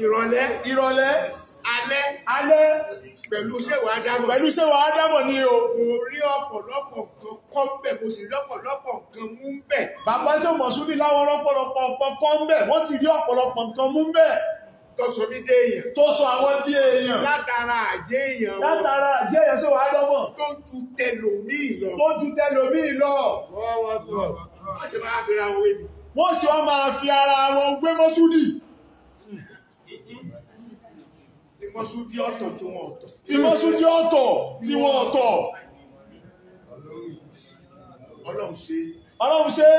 Ìrọ̀lẹ́. Ìrọ̀lẹ́. Alẹ́. Alẹ́. Pẹ̀lú Ṣéwà Ádámọ̀. Pẹ̀lú Ṣéwà Ádámọ̀ ni o. Mo rí ọ̀pọ̀lọpọ̀ nǹkan kọ́ ń bẹ̀, mo sì rí ọ̀pọ̀lọpọ̀ nǹkan mú ń bẹ̀. Bàbá ṣe Mọ̀ṣúdì láwọn ọ̀pọ̀lọpọ̀ nǹkan kọ́ ń bẹ̀, wọ́n sì rí ọ̀pọ̀lọpọ̀ nǹkan mú ń bẹ̀. Tó sọ mí dé èèyàn. Tó sọ àwọn di èèyàn. Látara àjẹ́ èèyàn. Látara àjẹ́ èèyàn Ṣéwà Ádámọ̀. Tó ju tẹlòmíì lọ. Tó ju tẹlòmíì lọ. Wọ́n sì máa fi ara wọn wé mi. Wọ́n sì wá máa fi ara wọn gbé Mọ́ṣúdì. Tí Mọ́ṣúdì ọ̀tọ̀ tí wọ́n ọ̀tọ̀. Tí Mọ́ṣúdì ọ̀tọ̀ tí wọ́n ọ̀tọ̀. Ọlọ́run ṣe. Ọlọ́run ṣe.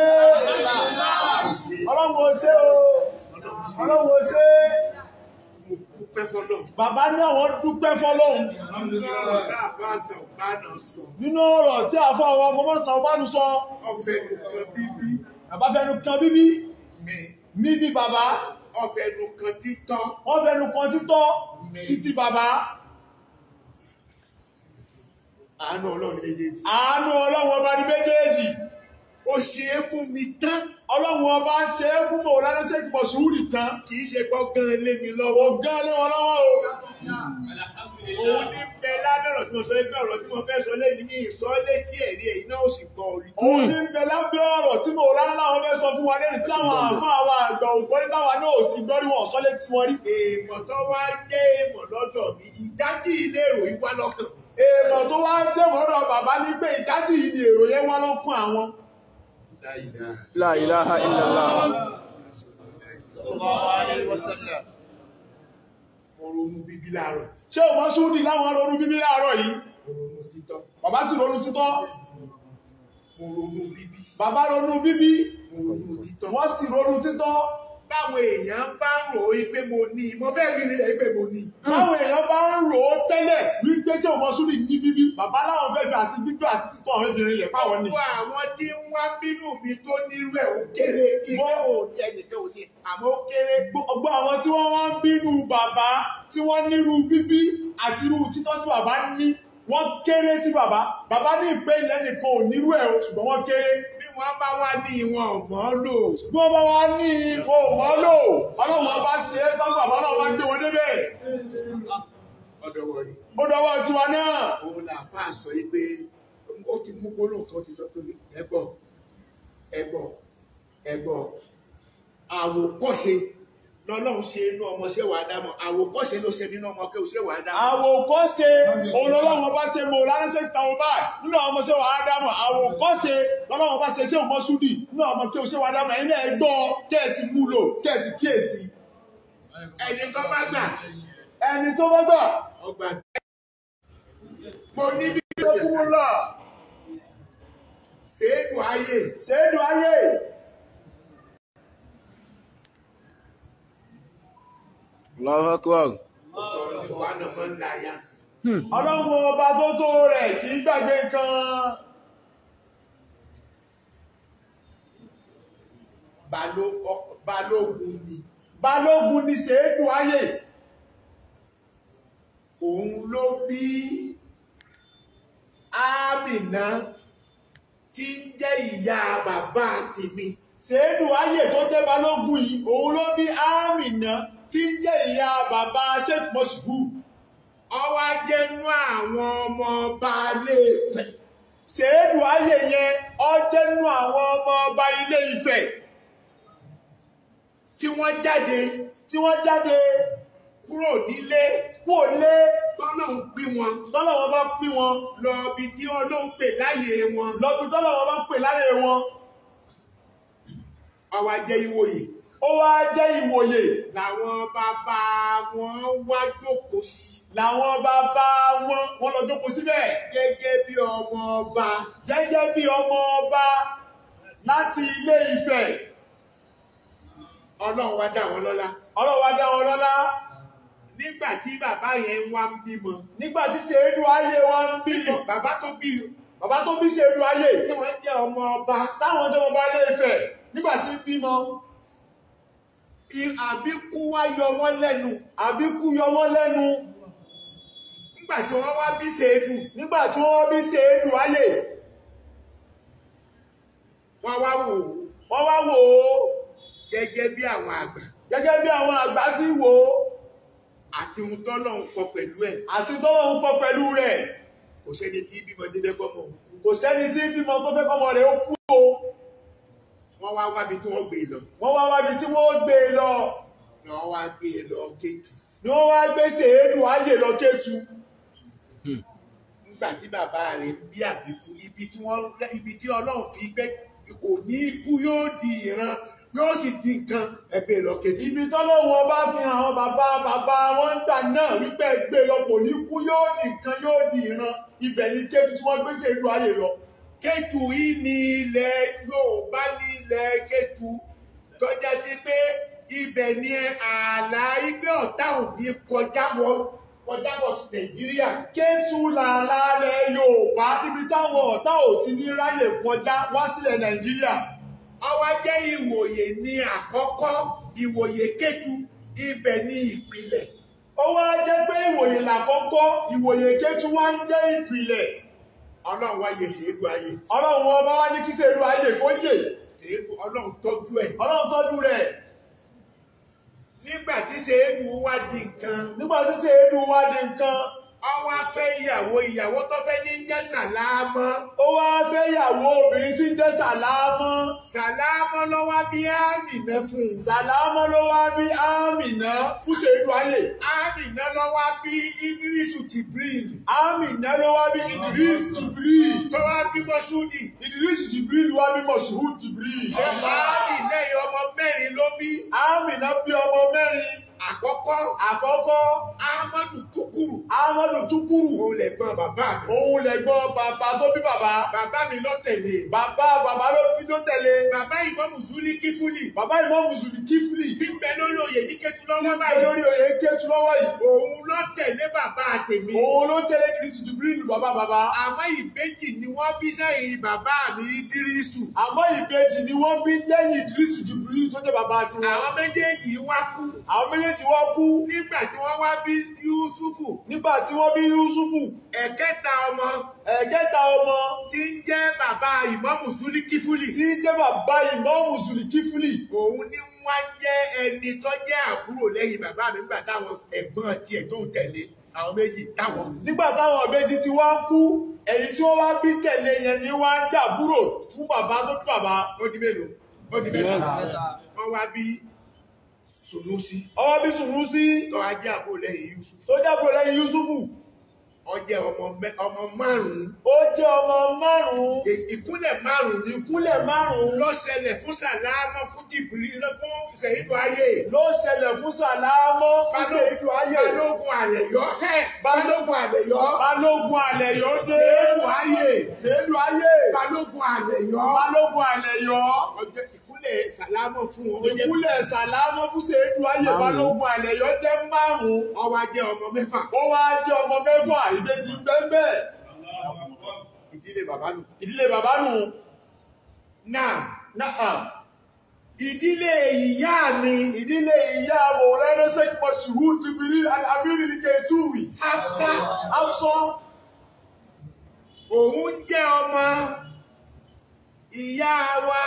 Ọlọ́run ò ṣe o. Ọlọ́run ò ṣe. Mo dúpẹ́ fọ́lọ́run. Bàbá ní àwọn dúpẹ́ fọ́lọ́run. Nínú ọ̀rọ̀ tí àfáà wa Mọ́mọ́sán Ọbánu sọ. Ọ̀fẹ́nu kan bíbí. Bàbá fẹnu kan bíbí. Mi bí bàbá. Ọ̀fẹ́nu kan títọ́. Wọ́n fẹnu kan títọ́ títí bàbá. Àánú Ọlọ́run méjèèjì. Àánú Ọlọ́run ọba ní méjèèjì. Ó ṣe é fún mi tán. Ọlọ́run ọba ṣe é fún Mọ̀lánà Sheikh Mọ̀ṣúrì tán. Kì í ṣe gbọ́ gan lé mi lọ́wọ́. Gan lé wọn lọ́wọ́ o. Òun ní bẹ lábẹ́ ọ̀rọ̀ tí mo sọ lé ọ̀rọ̀ tí mo fẹ́ sọ lé ní ìsọ létí ẹ̀rí ẹ̀yìn náà ó sì gbọ́ orí. Òun ní bẹ lábẹ́ ọ̀rọ̀ tí Mọ̀lánà láwọn fẹ́ sọ fún wa lẹ́yìn tí àwọn àáfàá wa àgbà ògbọ́n táwa náà ò sì gbọ́ rí wọn sọ létí wọn rí. Èèmọ̀ tó wá jẹ́ èèmọ̀ lọ́dọ̀ mi, ìdájí ilé ìròyìn wá lọ́kàn. Èèmọ̀ tó wá jẹ́ mọ́dọ̀ bàbá ní pé ìdájí yìí ni èrò yẹn wá lọ́kàn àwọn. La ilaha illallah. Mo ronú bíbí láàárọ̀. Ṣé o Mọ́ṣúdì láwọn ronú bíbí láàárọ̀ yìí? Mo ronú títọ́. Bàbá sì ronú títọ́. Mo ronú bíbí. Bàbá ronú bíbí. Mo ronú títọ́. Wọ́n sì ronú títọ́. Báwọn èèyàn bá ń rò ó pé mo ní, mo fẹ́ rí nílẹ̀ pé mo ní. Báwọn èèyàn bá ń rò ó tẹ́lẹ̀ wípé ṣé o Mọ́ṣúdì ní bíbí, bàbá láwọn fẹ́ fi àti bíbí àti títọ́ àwọn fi rinlẹ̀ páwọn ní. Gbogbo àwọn tí ń wá bínú mi tó nírú ẹ̀ ó kéré, ìgbẹ́ òní ẹnìkan òní, àmọ́ ó kéré. Gbogbo àwọn tí wọ́n wá ń bínú bàbá tí wọ́n nírú bíbí àti irú títọ́ tí bàbá ní, wọ́n kéré sí bàbá. Bàbá ní ìpé ilẹ̀ nìkan ò nírú ẹ̀ o, ṣùgbọ́n wọ́n kéré. Bí wọ́n bá wá ní ìwọ̀n ọ̀mọ́ lò. Bí wọ́n bá wá ní ìwọ̀n ọ̀mọ́ lò, Ọlọ́run ọba ṣe é tán, bàbá Ọlọ́run bá gbé wọn débẹ̀. Ọ̀dọ̀ wọ̀ ni. Ó dọwọ́ tiwa náà. Òun là fà sọ yìí pé ó ti mú gbólóhùn kan ti sọ pé ẹgbọ́ ẹgbọ́ ẹgbọ́ àwòkọ́ṣe lọ́lọ́run ṣe inú ọmọ Ṣéwà Ádámọ̀, àwòkọ́ṣe ló ṣe nínú ọmọ Ṣéwà Ádámọ̀. Àwòkọ́ṣe òun lọ́lọ́run ọba ṣe Mọ̀lánà Sheikh Tawbah nínú ọmọ Ṣéwà Ádámọ̀, àwòkọ́ṣe lọ́lọ́run ọba ṣe Ṣéwù Mọ́ṣúdì nínú ọmọ Ṣéwà Ádámọ̀. Ẹ̀yin náà gbọ́ kẹ́ẹ̀sì múlò kẹ́ẹ̀sì kíyèsí. Ẹni tó bá gbà. Ẹni tó bá gbà. Ọgbà. Mo ní bí ó kú lọ. Ṣéèdù ayé. Ṣéèdù ayé. Allahu Akbar. Ọlọ́run ọba tó tó rẹ̀ kì í gbàgbé nǹkan. Balógun ni. Balógun ni Ṣéèdù ayé. Òun ló bí Ámìná tí ń jẹ́ ìyá bàbá tèmi. Ṣéèdù ayé tó jẹ́ balógun yìí, òun ló bí Ámìná tí ń jẹ́ ìyá bàbá Sheikh Moshood. Ó wá jẹ́nú àwọn ọmọ ọba Ilé-Ifẹ̀. Ṣéèdù ayé yẹn ó jẹ́nú àwọn ọmọ ọba Ilé-Ifẹ̀. Tí wọ́n jáde. Tí wọ́n jáde. Kúrò nílé. Kúrò nílé. Tọ́lọ́hun pín wọn. Tọ́lọ́hun bá pín wọn. Lọ ibi tí Ọlọ́hun pè láyé wọn. Lọ ibi tọ́lọ́hun bá pè láyé wọn. Ó wá jẹ́ ìwòye. Ó wá jẹ́ ìwòye. Làwọn bàbá wọn wá jókòó sí. Làwọn bàbá wọn wọ́n lọ jókòó síbẹ̀. Gẹ́gẹ́ bí ọmọ ọba. Gẹ́gẹ́ bí ọmọ ọba láti Ilé Ifẹ̀. Ọlọ́run wá dá wọn lọ́lá. Ọlọ́run wá dá wọn lọ́lá. Nígbà tí bàbá yẹn wá ń bímọ. Nígbà tí Ṣéèdù ayé wá ń bímọ. Bàbá tó bí. Bàbá tó bí Ṣéèdù ayé. Tí wọ́n jẹ́ ọmọ ọba. Táwọn jẹ́ ọmọ ọba Ilé Ifẹ̀. Nígbà tí ń bímọ. Àbíkú wá yọ wọ́n lẹ́nu. Àbíkú yọ wọ́n lẹ́nu. Nígbà tí wọ́n wá bí Ṣéèdù. Nígbà tí wọ́n wá bí Ṣéèdù ayé. Wọ́n wá wò ó. Wọ́n wá wò ó. Gẹ́gẹ́ bí àwọn àgbà. Gẹ́gẹ́ bí àwọn àgbà ti wò ó. Àti ohun tọ́lọ́run kọ pẹ̀lú ẹ̀. Àti tọ́lọ́run kọ pẹ̀lú rẹ̀. Kò sẹ́ni tí bímọ tó fẹ́ kọ́mọ òun kú. Kò sẹ́ni tí bímọ tó fẹ́ kọ́mọ rẹ̀ ó kú o. Wọ́n wá wábi tí wọ́n gbé e lọ. Wọ́n wá wábi tí wọ́n gbé e lọ. Ni wọ́n wá gbé e lọ Kétu. Ni wọ́n wá gbé Sèédù Ayè lọ Kétu. Nígbà tí bàbá rẹ̀ ń bí àbíkú, ibi tí Ọlọ́run fi gbé kò ní ikú yóò di ìran yóò sì di nǹkan ẹgbẹ́ lọ Kétu. Ibi tọ́lọ́run ọba fi hàn àwọn bàbá bàbá wọn ń gbà náà wípé ẹgbẹ́ lọ kò ní kú yóò di nǹkan yóò di ìran, ibẹ̀ ni Kétu tí wọ́n gbé Sèédù Ayè lọ. Kétu yìí ní ilẹ̀ Yorùbá ní ilẹ̀ Kétu tó já sí pé ibẹ̀ ni ààlà igbe ọ̀tá ò ní kọjá wọ sí Nàìjíríà. Kétu làlá ilẹ̀ Yorùbá níbi táwọn ọ̀tá ò ti ní ráyè kọjá wá sílẹ̀ Nàìjíríà. Ó wá jẹ́ Ìwòyè ní àkọ́kọ́, Ìwòyè Kétu, ibẹ̀ ni ìpìlẹ̀. Ó wá jẹ́ pé Ìwòyè làkọ́kọ́, Ìwòyè Kétu wá ń jẹ́ ìpìlẹ̀. Ọlọ́run wá yẹ Sèédù Ayè. Ọlọ́run ọba wá ní kí Sèédù Ayè kó yè. Sèédù Ọlọ́run tọ́jú ẹ̀. Ọlọ́run tọ́jú rẹ̀. Nígbà tí Sèédù wá di nǹkan. Nígbà tí Sèédù wá di nǹkan. Ó wá fẹ́ ìyàwó, ìyàwó tó fẹ́ ní jẹ́ Sàlámọ́. Ó wá fẹ́ ìyàwó obìnrin tí ń jẹ́ Sàlámọ́. Sàlámọ́ ló wá bí Àmìnà fún un. Sàlámọ́ ló wá bí Àmìnà fún Sèédù Ayè. Àmìnà ló wá bí Idrisu Jibril. Àmìnà ló wá bí Idris Jibril. Tó wá bí Mọ́ṣúdì. Idris Jibril wá bí Mọ́ṣúdì Jibril. Ọmọ Àmìnà yìí ọmọ mẹ́rin ló bí. Àmìnà bí ọmọ mẹ́rin. Àkọ́kọ́. Àkọ́kọ́. Ahmadu Tukuru. Ahmadu Tukuru. Òun lẹ̀gbọ́n bàbá mi. Òun lẹ̀gbọ́n bàbá tó bí bàbá. Bàbá mi ló tẹ̀lé. Bàbá bàbá ló bí tó tẹ̀lé. Bàbá Ìmámù Zulikifuli. Bàbá Ìmámù Zulikifuli. Tí ń bẹ lórí oyè ní Kétu lọ́wọ́ báyìí. Tí ń bẹ lórí oyè Kétu lọ́wọ́ yìí. Òun ló tẹ̀lé bàbá tèmi. Òun ló tẹ̀lé Idrisu Jibril bàbá bàbá. Àmọ́ ìbejì ni wọ́n bí sẹ́yìn bàbá mi Idrisu. Àmọ́ ìbejì ni wọ́n bí lẹ́yìn Idrisu Jibril tó jẹ́ bàbá tiwọn. Àwọn méjèèjì wá kú. Àwọn méjèèjì wá kú. Nígbà tí wọ́n wá bí Yúsúfù. Nígbà tí wọ́n bí Yúsúfù. Ẹ̀kẹta ọmọ. Ẹ̀kẹta ọmọ. Tí ń jẹ́ bàbá Ìmámù Zulikifuli. Tí ń jẹ́ bàbá Ìmámù Zulikifuli. Òun ni wọ́n jẹ́ ẹni tó jẹ́ àbúrò lẹ́yìn bàbá mi nígbà táwọn ẹ̀gbọ́n tiẹ̀ tó ń tẹ̀lé àwọn méjì táwọn kú. Nígbà táwọn ìbejì ti wá kú, èyí tí wọ́n wá bí tẹ̀lé yẹn ni wọ́n á jàbúrò fún bàbá tó bí bàbá. Ó di mélòó? Ó di mélòó? Wọ́n wá bí Sùnúsí. Ọwọ́ bí Sùnúsí. Tó wá jẹ́ àbúrò lẹ́yìn Yúsúfù. Tó jẹ́ àbúrò lẹ́yìn Yúsúfù. Ó jẹ́ ọmọ márùn-ún. Ó jẹ́ ọmọ márùn-ún. Ìkúnlẹ̀ márùn-ún. Ìkúnlẹ̀ márùn-ún. Ló ṣẹlẹ̀ fún Sàlámọ́ fún Jìbìrì fún Sèédù Ayè. Ló ṣẹlẹ̀ fún Sàlámọ́ fún Sèédù Ayè. Balógun Àlẹ̀yọ́. Balógun Àlẹ̀yọ́. Balógun Àlẹ̀yọ́ dé. Sèédù Ayè. Sèédù Ayè. Balógun Àlẹ̀yọ́. Balógun Àlẹ̀yọ́. Ìkúnlẹ̀ Sàlámọ́ fún wọn. Ìkúnlẹ̀ Sàlámọ́ fún Sèédù Ayè. Balógun Àlẹ̀yọ́ jẹ́ márùn-ún. Ó wá jẹ́ ọmọ mẹ́fà. Ó wá jẹ́ ọmọ mẹ́fà. Ìbejì bẹ́ẹ̀. Ìdílé bàbá nù. Ìdílé bàbá nù. Náà. Náà. Ìdílé ìyá mi. Ìdílé ìyá Mọ̀lánà Sheikh Moshood Jibril Al-Amiri Al-Ketuwi. Hafsa. Hafsa. Òun jẹ́ ọmọ ìyá wa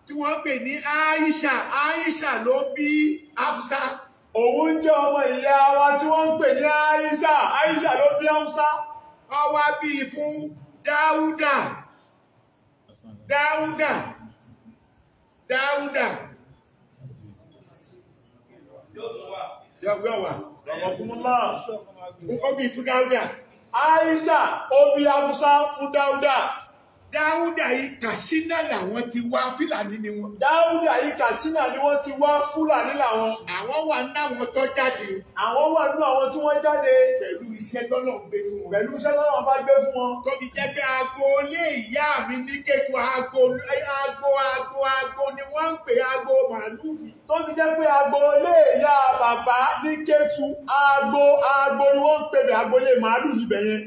tí wọ́n pè ní Aisha. Aisha ló bí Hafsa. Òun jẹ́ ọmọ ìyá wa tí wọ́n ń pè ní Aisha. Aisha ló bí Hafsa. Ó wá bí fún Dáúdà. Dáúdà. Dáúdà. Yóò wà. Ó bí fún Dáúdà. Aisha ó bí Hafsa fún Dáúdà. Dáúdà yìí Kàṣínà làwọn ti wá, Fúlàní ni wọn. Dáúdà yìí Kàṣínà ni wọ́n ti wá, Fúlàní làwọn. Àwọn wà nínú àwọn tó jáde. Àwọn wà nínú àwọn tí wọ́n jáde. Pẹ̀lú iṣẹ́ tọ́lọ́run gbé fún wọn. Pẹ̀lú iṣẹ́ tọ́lọ́run bá gbé fún wọn. Tó fi jẹ́ pé agboolé ìyá mi ní Kétu aago aago aago aago ni wọ́n ń pè aago màálù mi. Tó fi jẹ́ pé agboolé ìyá bàbá ní Kétu aago aago ni wọ́n ń pè bẹ̀ agboolé màálù níbẹ̀ yẹn.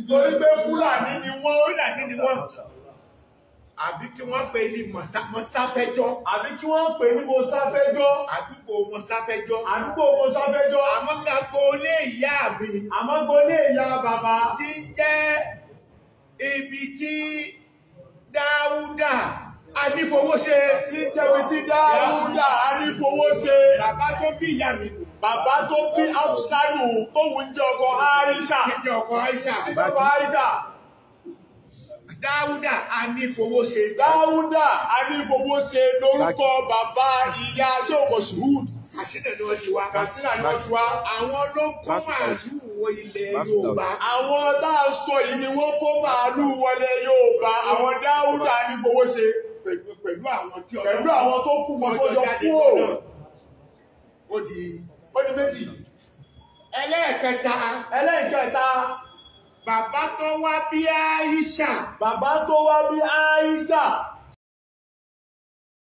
Torí pé Fúlàní ni wọ́n. Fúlàní ni wọ́n. Àbí kí wọ́n pè ní Mọ̀sáfẹ́jọ́. Àbí kí wọ́n pè ní Mọ̀sáfẹ́jọ́. Àdúgbò Mọ̀sáfẹ́jọ́. Àdúgbò Mọ̀sáfẹ́jọ́. Àmọ́ agboolé ìyá mi. Àmọ́ agboolé ìyá bàbá. Tí ń jẹ́ ibi tí Dáúdà Anífowóṣe. Tí ń jẹ́ ibi tí Dáúdà Anífowóṣe. Bàbá tó bí ìyá mi nù. Bàbá tó bí Afsanu tóun jẹ́ ọkọ Aisha. Jẹ́ ọkọ Aisha. Jẹ́ ọkọ Aisha. Dáúdà Anífowóṣe. Dáúdà Anífowóṣe lórúkọ bàbá ìyá Ṣéhù Moshood. Kàṣínà ni wọ́n ti wá. Kàṣínà ni wọ́n ti wá. Àwọn ló kó màálù wọ ilẹ̀ Yorùbá. Àwọn tá a sọ yìí ni wọ́n kó màálù wọlé Yorùbá. Àwọn Dáúdà Anífowóṣe. Pẹ̀lú àwọn tí ọlọ́run. Pẹ̀lú àwọn tó kú wọn tó jọ kú ò. Ó di méjì. Ẹlẹ́ẹ̀kẹta. Ẹlẹ́ẹ̀kẹta. Bàbá tó wá bí Aisha. Bàbá tó wá bí Aisha.